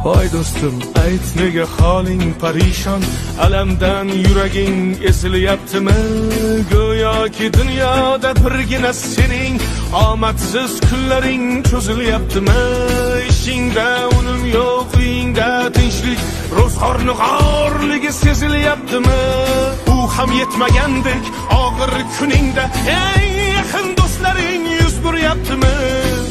Voy do'stim, ayt, nega holing parishon? Alamdan yuraging ezilyaptimi? Go'yoki dunyoda birgina sening omadsiz kunlaring cho'zilyaptimi? Ishingda unum yo'q, uyingda tinchlik, ro'zg'orni g'orligi sezilyaptimi? U ham yetmagandek, og'ir kuningda eng yaqin do'stlaring yuz buryaptimi?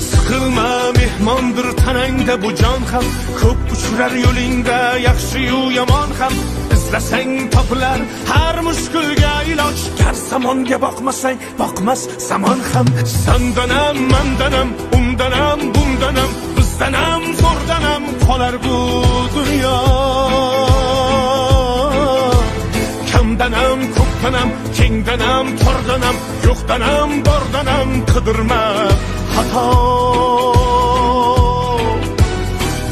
Siqilma, mehmondir tanangda bu jon ham, ko'p uchrar yo'lingda yaxshi-yu yomon ham. Izlasang topilar har mushkulga iloj, gar zamonga boqmasang, boqmas zamon ham. Sandanam, mandanam, undanam, bundanam, bizdanam, zo'rdanam qolar bu dunyo. Kamdanam, ko'pdanam, kengdanam, tordanam, yo'qdanam, bordanam qidirma xato.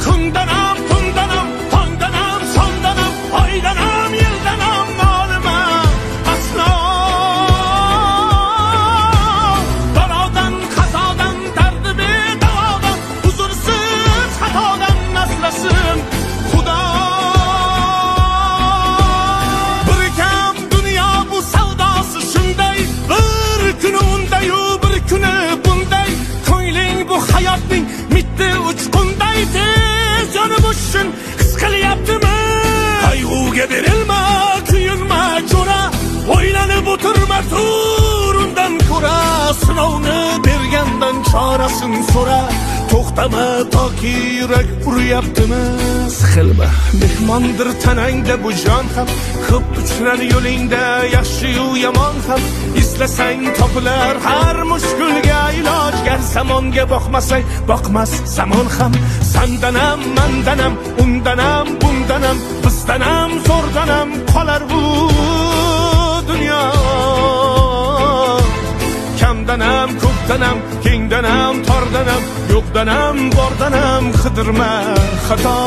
Kundanam, tundanam, tongdanam, sondanam, oydanam, yildanam nolima aslo. Balodan, qazodan, dardi bedavodan, huzursiz xatodan asrasin Xudo. Bir kam dunyo bu, savdosi shunday, bir kuni undayu, bir kuni bunday. Ko'ngling bu hayotning mitti uchqunday tez yonib o'chsin, his qilyaptimi? Qayg'uga berilma, kuyinma, jo'ra, o'ylanib o'tirma, tur undan ko'ra. Sinovni bergandan chorasin so'ra, to'xtama toki yurak uryaptimi. Siqilma, mehmondir tanangda bu jon ham, ko'p uchrar yo'lingda yaxshi-yu yomon ham. Izlasang topilar har mushkulga iloj, gar zamonga boqmasang, boqmas zamon ham. Sandanam, mandanam, undanam, bundanam, bizdanam, zo'rdanam qolar bu dunyo. Kamdanam, ko'pdanam, kengdanam, tordanam, yo'qdanam, bordanam qidirma xato.